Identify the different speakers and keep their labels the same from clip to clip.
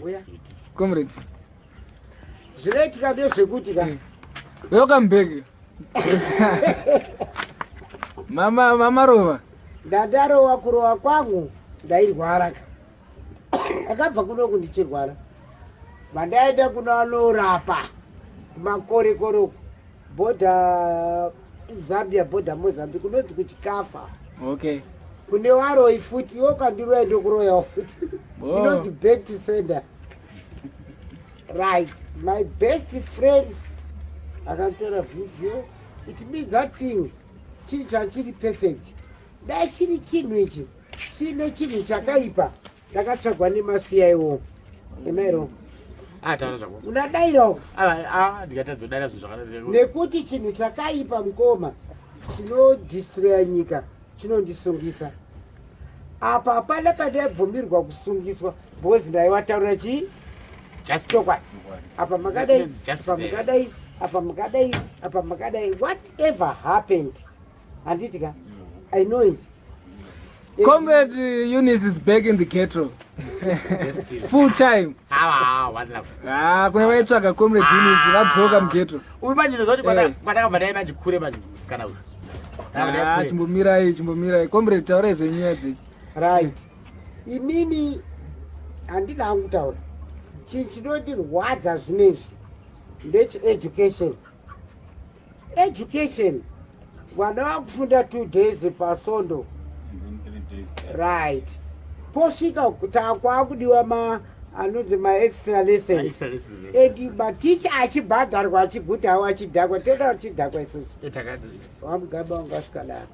Speaker 1: Uya.
Speaker 2: Comrade.
Speaker 1: Zvinoitika ndezvekuti ka.
Speaker 2: Welcome back. Mama mama Rova.
Speaker 1: Ndandarowa kurowa kwangu ndairwara ka. Akabva kuno kundichirwara. Vandaenda kuno anorapa kumakorekore uku. Border Zambia border Mozambique kunonzi kuchikafa.
Speaker 2: Okay.
Speaker 1: Kune varoi futi iwe ukandiroya ndokuroyawo futi.
Speaker 2: Oh.
Speaker 1: Inonzi back to sender. Right. My best friend akatora video. It means that thing chiri chachiri perfect. Dai chiri chinhu ichi chine chinhu chakaipa ndakatsvagwa nemaCIO. Am I wrong?
Speaker 3: Ah, taura zvako.
Speaker 1: Unadairawo.
Speaker 3: Ah, ah, ndikatadza kudaira zvinhu zvakadai.
Speaker 1: Nekuti chinhu chakaipa mukoma chinodestroya nyika chinondisungisa. Apa hapana pandaibvumirwa kusungiswa because ndaiwataura chii?
Speaker 3: Just
Speaker 1: Chokwadi. Apa makadai,
Speaker 3: Just
Speaker 1: apa
Speaker 3: there.
Speaker 1: makadai, apa makadai, apa makadai. Whatever happened, handiti ka? I know it.
Speaker 2: Comrade Eunice is back in the ghetto. Full time.
Speaker 3: Ah, wonderful.
Speaker 2: Ah, kune vaitsvaga Comrade Eunice vadzoka mughetto.
Speaker 3: Uyu manje ndozoti
Speaker 2: Eh.
Speaker 3: kwatakabva dai manje kure manje musikana uyu. Takabva dai
Speaker 2: Ah,
Speaker 3: kure.
Speaker 2: chimbomirai, chimbomirai. Comrade taurai zvenyaya dzenyu.
Speaker 1: Right. Inini handina hangu kutaura. Chinhu chinondirwadza zvinezvi ndecheeducation. Education vana vakufunda 2 days pasondo. Right. Posvika kwaakudiwa ma anonzi maextra lessons.
Speaker 3: Extra lessons, eh.
Speaker 1: And maticha achibhadharwa achiguta hawo achidhakwa toda achidhakwa isusu.
Speaker 3: Eh,
Speaker 1: VaMugabe vanga vasikadaro.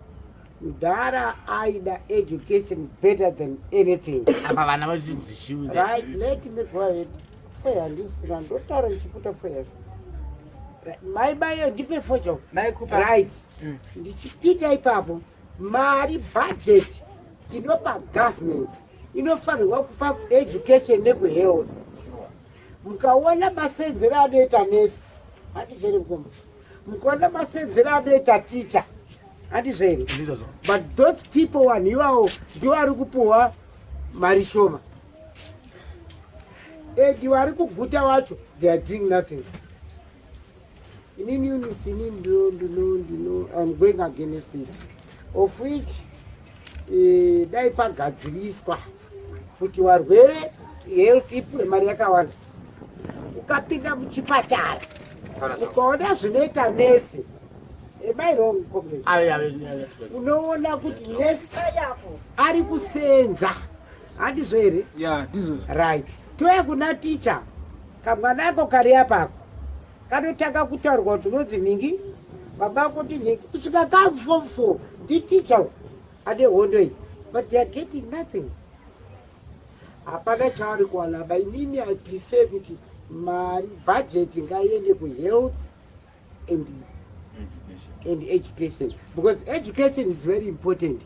Speaker 1: Mudhara aida education better than anything.
Speaker 3: Apa vana vachinzi chiu.
Speaker 1: Right, let me go ahead. Foya handisina ndotaura ndichiputa foya. Mai bayo ndipe focho.
Speaker 3: Mai kupa.
Speaker 1: Right. Ndichipinda ipapo mari budget inopa government inofanirwa kupa education nekuhealth. Mukaona masenzero anoita nesi handizvere mukoma. Mukaona masenzero anoita teacher handizvere.
Speaker 3: Ndizvozvo.
Speaker 1: But those people vanhu ivavo ndivo vari kupuhwa mari shoma and vari kuguta wacho they are doing nothing. Inini Eunice ini ndino ndino ndino I'm going against it of which dai pagadziriswa kuti varwere health ipuwe mari yakawanda. Ukapinda muchipatara ukaona zvinoita nesi, am I wrong, comrade?
Speaker 3: Ave ave ave.
Speaker 1: Unoona kuti nesi ari kusenza, handizvo here?
Speaker 2: Yeah, ndizvo.
Speaker 1: Right. Touya kuna ticha, kamwana ako kari apako kanotanga kutaurwa kuti unonzi nhingi, baba kuti nhingi, kusvika kaform four nditicha ane hondo iyi, but they are getting nothing. Hapana chavari kuwana. Ba inini I prefer kuti mari budget ngaiende kuhealth and education, because education is very important.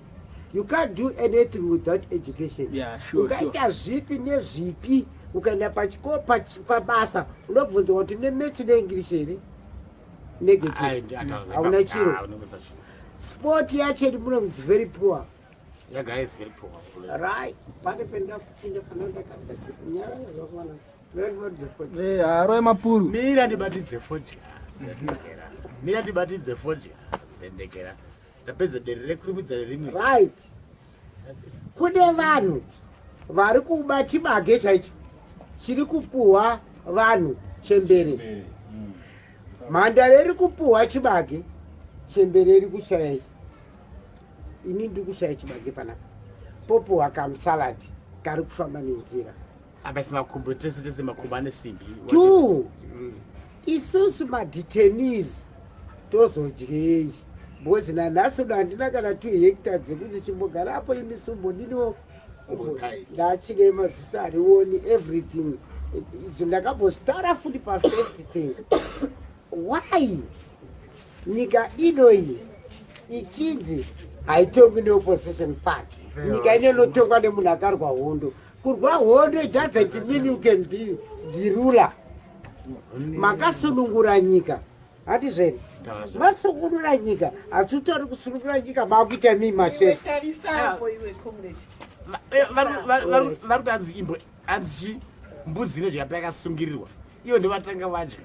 Speaker 1: You can't do anything without education. Ungaita zvipi nezvipi, ukaenda pachikoro pabasa unobvunzwa kuti nemaths neEnglish here? Negative, hauna chiro. Sport yacho iri muno is very poor.
Speaker 3: Yagara is very poor.
Speaker 1: Right, pane penda kupinda panondakanyarara.
Speaker 2: Eh, haroe mapuru.
Speaker 3: Mira ndibatidze fodya. Mira ndibatidze fodya. Sendekera. Ndapedza dere rekurumidza rimwe.
Speaker 1: Right, kune vanhu vari kuba chibage chaicho chiri kupuhwa vanhu. Chembere, mhandara iri kupuhwa chibage, chembere iri kushaya. Ini ndiri kushaya chibage panapa, popuhwa kamusaladi kari kufamba nenzira.
Speaker 3: Apa isi makumbo tese tese makumbo ane simbi.
Speaker 1: Two, isusu madetainees tozodyei? Because nanhasi uno handina kana 2 hectares dzekuti chimbogara apo imisumbo ndiniwo ndachine maziso arioni everything. Izvi ndakambozvitaura futi pafirst thing. Why nyika inoyi ichinzi haitongwi neopposition party? Nyika ino inotongwa nemunhu akarwa hondo. Kurwa hondo, it doesn't mean you can be the ruler. Makasunungura nyika, handizveni? Masunungura nyika, asi utori kusunungura nyika makuita mii mashefu.
Speaker 4: Tarisapo iwe, comrade.
Speaker 3: Vari kuti hanzi imbo hanzi chi. Mbudzi inodya payakasungirirwa. Ivo ndovatanga vadya.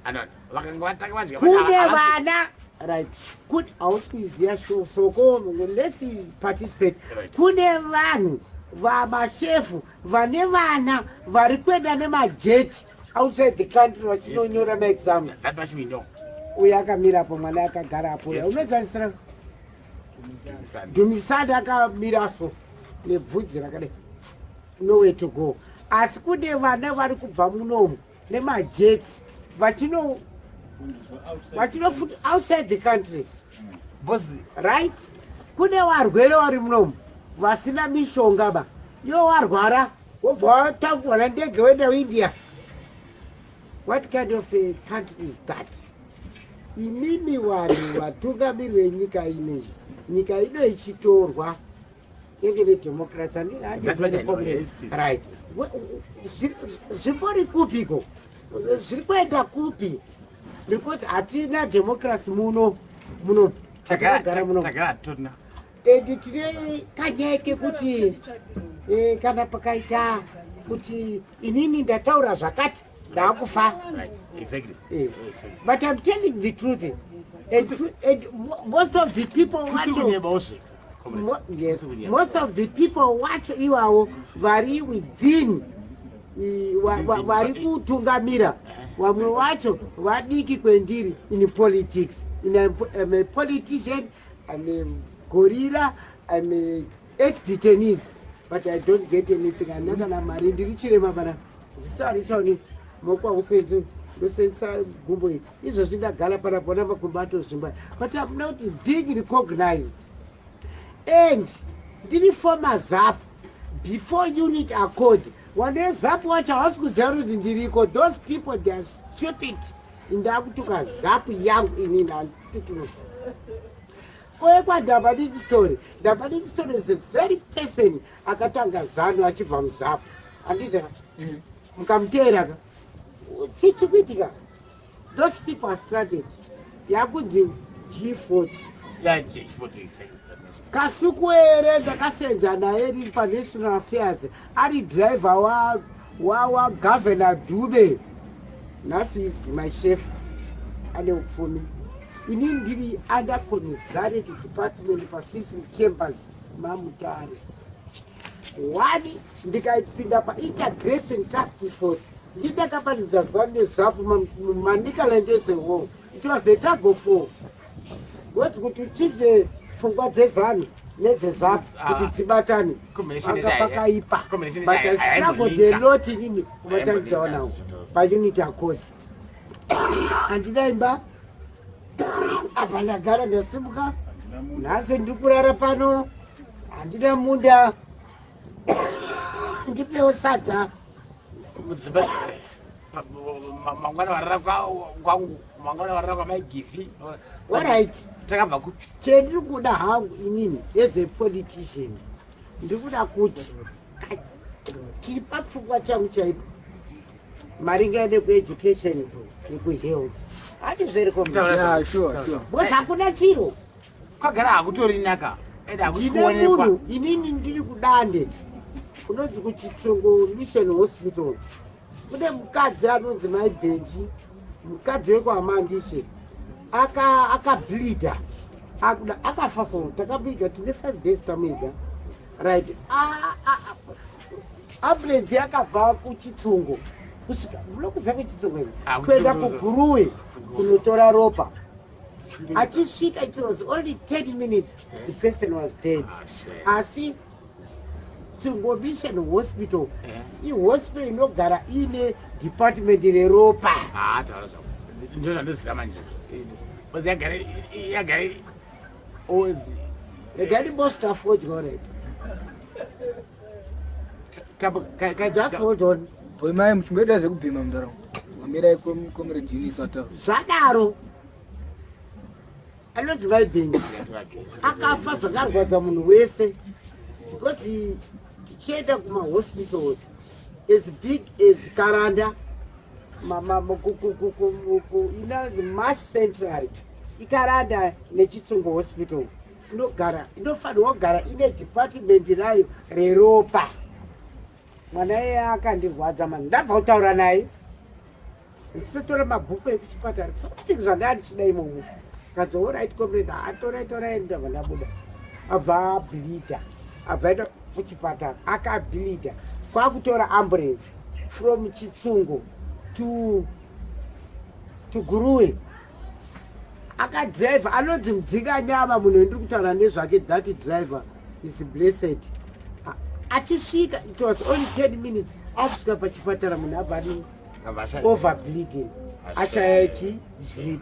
Speaker 3: Anona vakanga vatanga vadya.
Speaker 1: Kune vana, right, kuti hausi kuiziva soko, let's participate. Kune vanhu vamashefu vane vana vari kuenda nemajeti outside the country vachinonyora maexams.
Speaker 3: That much we know.
Speaker 1: Uyo akamirapo, mwana akagara apo, unozanisira Dumisani akamira so nebvudzi rakadai, nowhere to go. Asi kune vana vari kubva munomu nemajets vachinofuta outside the country.
Speaker 3: Boss,
Speaker 1: right, kune varwere vari munomu vasina mishonga ba. Iwo warwara, wobva watangwa nandege woenda kuIndia. What kind of a country is that? Imimi vanhu vatungamiri venyika ino, nyika ino ichitorwa yenge nedemocracy.
Speaker 3: That much I know, yes, please.
Speaker 1: Right, zvimbori kupiko? Zviri kuenda kupi? Because hatina democracy muno muno takagara muno.
Speaker 3: Tagara totona.
Speaker 1: And tine kanyaya kekuti kana pakaita kuti inini ndataura zvakati, ndaakufa.
Speaker 3: Right, exactly.
Speaker 1: But I'm telling the truth, and most of the people
Speaker 3: Kusiri
Speaker 1: wacho
Speaker 3: kunyebawo zveka. Comrade.
Speaker 1: Yes,
Speaker 3: Kusiri kunyeba.
Speaker 1: most of the people wacho iwawo vari within vari kutungamira, vamwe wacho vadiki kwendiri in politics. I'm a politician, I'm a gorilla, I'm a ex detainees, but I don't get anything. Handina kana mari, ndiri chirema pana ziso harichaoni, maoko hausenzi, ndosenza gumbo iri. Izvozvi ndagara panapona, makumbo atozvimba, but I'm not being recognized. And ndiri former ZAPU before Unity Accord. Vane ZAPU wacho havasi kuziva kuti ndiriko. Those people, they are stupid. Ndakutuka ZAPU yangu inini, handitutuno kwekwadhabadiki story. Dabadiki story is the very person akatanga ZANU achibva muZAPU, handiti? Mukamuteera ka, chichi kuitika, those people are stranded, yakunzi G40.
Speaker 3: Yeah, G40, exactly. That much.
Speaker 1: Kasukuwere ndakasenza naye riri panational affairs, ari driver waGovernor Dube. Nhasi is my chef, ane upfumi. Ini ndiri under commissariat department paCecil Chambers maMutare. One, ndikapinda paintegration task force, ndindakabatidza ZANU neZAPU muManicaland as a whole. It was a tug of war because kuti uchinje pfungwa dzeZANU nedzeZAPU kuti dzibatane
Speaker 3: Combination
Speaker 1: panga pakaipa.
Speaker 3: Combination
Speaker 1: But I struggled a lot inini kubatanidzawo nawo paUnity Accord. Handina imba apa, ndagara, ndasimuka nhasi, ndiri kurara pano. Handina munda, ndipewo sadza.
Speaker 3: Mudzimba mangwana warara kwangu, mangwana warara kwamaigifi.
Speaker 1: Alright.
Speaker 3: Takabva kupi?
Speaker 1: Chendiri kuda hangu inini as a politician, ndiri kuda kuti tiri papfungwa changu chaipo maringe nekueducation nekuhealth, hati zveriko?
Speaker 2: Yeah, sure.
Speaker 1: Because hakuna chiro.
Speaker 3: Kwagara hakutori naka ende hakusi
Speaker 1: Ndine
Speaker 3: kuonekwa.
Speaker 1: munhu, inini ndiri kuDande kunonzi kuChitsungo Mission Hospital. Kune mukadzi anonzi Mai Benji, mukadzi wekwaMandishe, akableeda akuda akafa. So takamuiga, tine 5 days tamuiga, right? Ambulance yakabva kuChitsungo kusvika, munokuziva kuChitsungo ino,
Speaker 3: Ah,
Speaker 1: kuenda
Speaker 3: kuChitsungo.
Speaker 1: kuGuruwe kunotora ropa. Achisvika, it was only 10 minutes, the person was dead.
Speaker 3: Ah, shit.
Speaker 1: Asi Tsungo Mission Hospital ihospital inogara iine department reropa.
Speaker 3: Ah, taura zvako, ndo zvandoziva manje. Because yagara always.
Speaker 1: Regai ndimbosvika right. Just hold on.
Speaker 2: Boy, mai muchingoita zvekubhema mundaramo, wamirai Comrade Eunice ataura.
Speaker 1: Zvadaro, anonzi Vaibhengi akafa, zvakarwadza munhu wese because tichienda kumahospitals as big as Karanda, inonzi Mash Central, iKaranda neChitsungo Hospital, inogara, inofanirwa kugara ine department rayo reropa. Mwana iye akandirwadza mani. Ndabva kutaura naye. Ndichitotora mabhuku ekuchipatara. Something zvandanga ndichida imomo. Kanzi alright comrade, atorai torai ndabva ndabuda. Abva ableeder. Abva aenda kuchipatara. Akableeder. Kwakutora ambulance from Chitsungo to Guruwe. Akadriver anonzi Mudzinganyama munhu wendiri kutaura nezvake, that driver is blessed. Achisvika it was only 10 minutes akusvika pachipatara, munhu abva adini? Over bleeding, ashaya chi drip.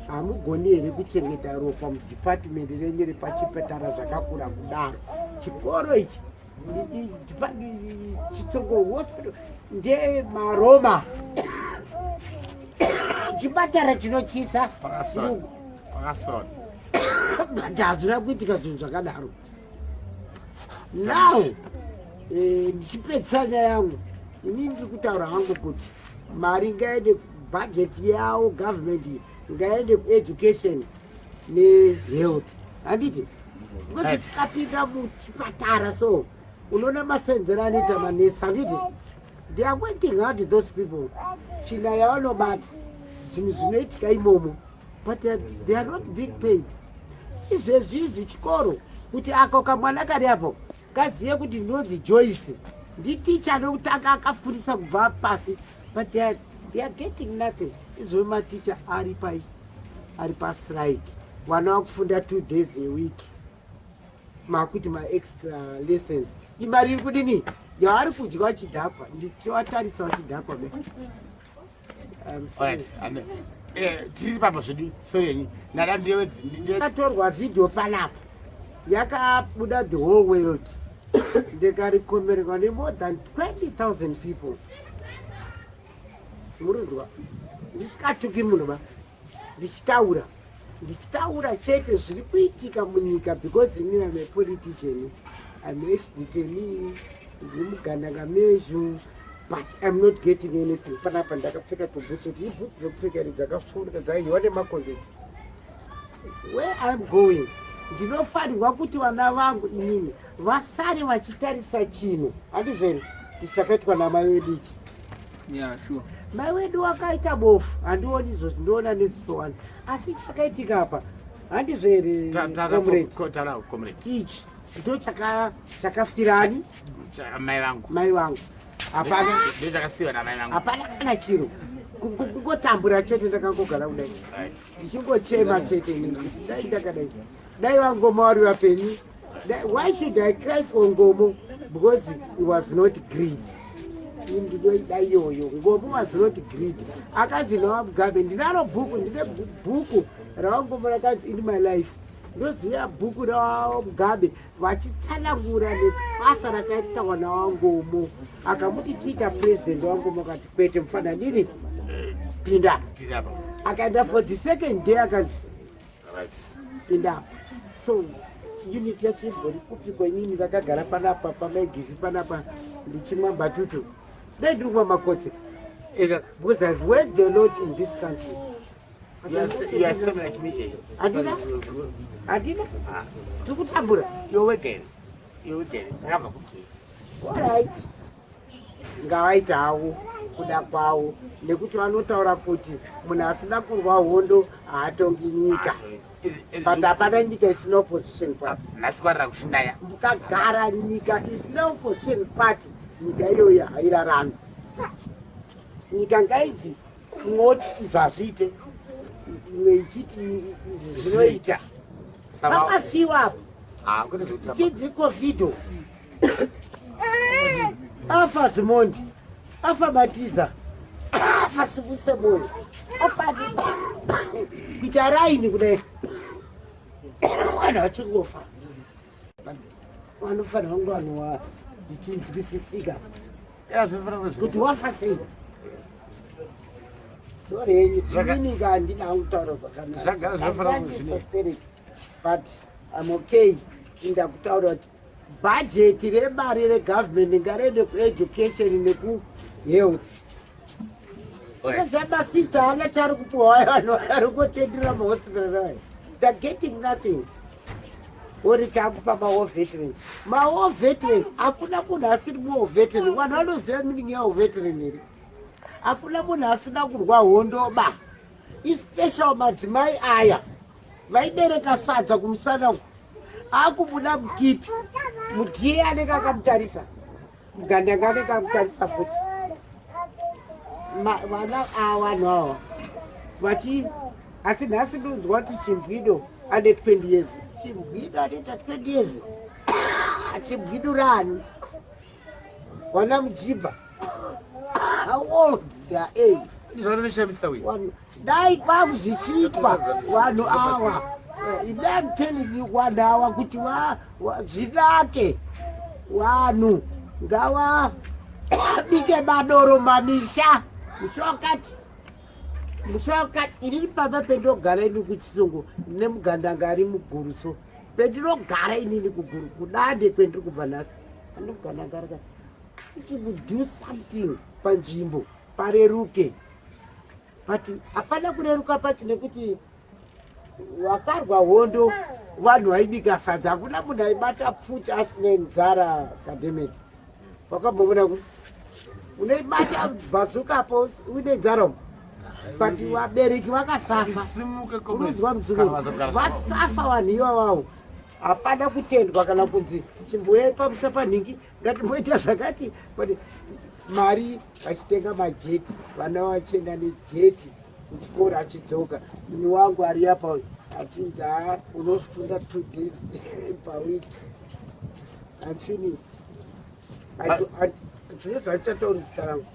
Speaker 1: Hamugoni here kuchengeta ropa mudepartment renyu repachipatara zvakakura kudaro? Chikoro ichi, Chitsungo Hospital, ndemaroma, chipatara chinotyisa.
Speaker 3: Pakasona.
Speaker 1: But hazvina kuitika zvinhu zvakadaro. Now ndichipedzisa nyaya yangu, inini ndiri kutaura hangu kuti mari ngaende, bhajeti yavo government ngaende kueducation nehealth, handiti? Because tikapinda muchipatara so unoona masenzero anoita manesi, handiti? They are working hard, those people. China yavanobata, zvinhu zvinoitika imomo, but they are not being paid. Izvezvi izvi chikoro kuti ako kamwana kari apo kaziye kuti ndinonzi Joyce, nditicha anokutanga akafundisa kubva pasi, but they are getting nothing. Izvo maticha ari pai? Ari pastrike. Vana vakufunda 2 days a week, makuti maextra lessons. Imari iri kudini yavari kudya vachidhakwa? Ndichivatarisa vachidhakwa me. I'm sorry.
Speaker 3: Alright, amen. Tiri papo zvedu, sorry yenyu. Ndada ndiwe
Speaker 1: Yakatorwa vhidhiyo panapa, yakabuda the whole world, ndikarikomberwa nemore than 20,000 people. Murunzwa, ndisikatuki munhu ba, ndichitaura, ndichitaura chete zviri kuitika munyika, because inini am a politician, am ex-detainee, ndiri mugandanga mezhu, but I'm not getting anything. Panapa ndakapfeka tubhutsu, kuti ibhutsu dzekupfeka iri dzakafunika, dzaiwa nemakonzedzi. Where I'm going, ndinofanirwa kuti vana vangu inini vasare vachitarisa chinhu, handizvo here, chakaitwa namai wedu ichi?
Speaker 2: Yeah, sure.
Speaker 1: Mai wedu wakaita bofu, handioni izvozvi, ndinoona neziso wani, asi chakaitika apa, handizvo here, comrade?
Speaker 3: Taura, comrade.
Speaker 1: Ichi ndo chakafirani?
Speaker 3: Mai vangu.
Speaker 1: Mai vangu hapana.
Speaker 3: Ndo chakasiyiwa namai vangu.
Speaker 1: Hapana kana chiro. Kungotambura chete, ndakangogara kudai ndichingochema chete inini kuti dai ndakadai, dai vaNkomo vari vapenyu. Why should I cry for Nkomo? Because he was not greed. Ndinoida iyoyo. Nkomo was not greed. Akanzi naVaMugabe, ndinaro bhuku, ndine bhuku ravaNkomo rakanzi "In My Life". Ndoziva bhuku ravaMugabe vachitsanangura nebasa rakaitwa naVaNkomo. Akamuti chiita president, waNkomo akati, "Kwete, mufananini, pinda."
Speaker 3: Pinda apa.
Speaker 1: Akaenda for the second day, akanzi, "Pinda apa." So unit yacho imbori kupikwa? Inini ndakagara panapa pamaigifi panapa ndichimwa mbatutu, dai ndiri kumwa makotsi, because I've worked a lot in this country.
Speaker 3: You are same like me, eh?
Speaker 1: Handina, handina, tiri kutambura.
Speaker 3: You're working. You're working. Takabva kupi?
Speaker 1: Alright, ngavaita havo kuda kwavo, nekuti vanotaura kuti munhu asina kurwa hondo haatongi nyika, but hapana nyika isina opposition party.
Speaker 3: Nhasi kwarira kuchinaya.
Speaker 1: Mukagara nyika isina opposition party, nyika iyoyo hairarami. Nyika ngaidzi moti izvi hazviite, imwe ichiti izvi zvinoita. Pakafiwa apo.
Speaker 3: Ah, kwete zvekutamba.
Speaker 1: Chidzi COVID, afa Zimondi, afa Matiza, afa Sibuse Moyo, afa kuita raini kudai, vanhu vachingofa. Vanofanira kunge vanhu zvichinzwisisika
Speaker 3: Yeah, zvinofanira kunge
Speaker 1: kuti wafa sei. Sorry henyu, ininika handina kutaura.
Speaker 3: Zvagara zvinofanira kunge
Speaker 1: zvakanaka, but I'm okay. Inda kutaura kuti bhajeti remari regovernment ngariende kueducation nekuhealth. Alright. Masista haana chaari kupiwa, vanhu vari kutendera mahospital ayo, they're getting nothing. Ori takupa mawar veterans. Mawar veterans, hakuna munhu asiri muwar veteran. Vanhu vanoziva meaning yawar veteran here? Hakuna munhu asina kurwa hondo ba. Especially madzimai aya vaibereka sadza kumusana uku. Akubuda mukipi. Mutiye anenge akamutarisa. Mugandanga anenge akamutarisa futi. Vana ava vanhu ava vati asi nhasi ndonzwa kuti Chimbwido ane 20 years. Chimbwido anoita 20 years. Chimbwido rani? Vana Mujibha. How old they are? Eh?
Speaker 3: Ndizvo uyu.
Speaker 1: Dai kwakuzvichiitwa vanhu ava. I'm telling you, vanhu ava kuti zvinake vanhu ngava bike madoro mamisha musha wakati musha wakati. Inini pamba pendogara ini kuchisungu nemugandanga ari muguru, so pendinogara inini kuguru kudande kwendiri kubva nhasi andimugandanga ari kuti do something panzvimbo pareruke, but hapana kureruka pacho nekuti wakarwa hondo vanhu vaibika sadza. Hakuna munhu aibata pfuti asine nzara. Kademeti wakambovona ku unoibata bhazukapo uine nzara umu, but vabereki vakasafa. Unonzwa muzukuru, vasafa vanhu ivavavo, hapana kutendwa kana kunzi chimboyai pamusha panhingi, ngatimboita zvakati. But mari vachitenga majeti, vana vachienda nejeti kuchikoro achidzoka. Ini wangu ari apa achinzi, ha, unofunda 2 days paweek and finished. Zvine zvachichatauri zita rangu.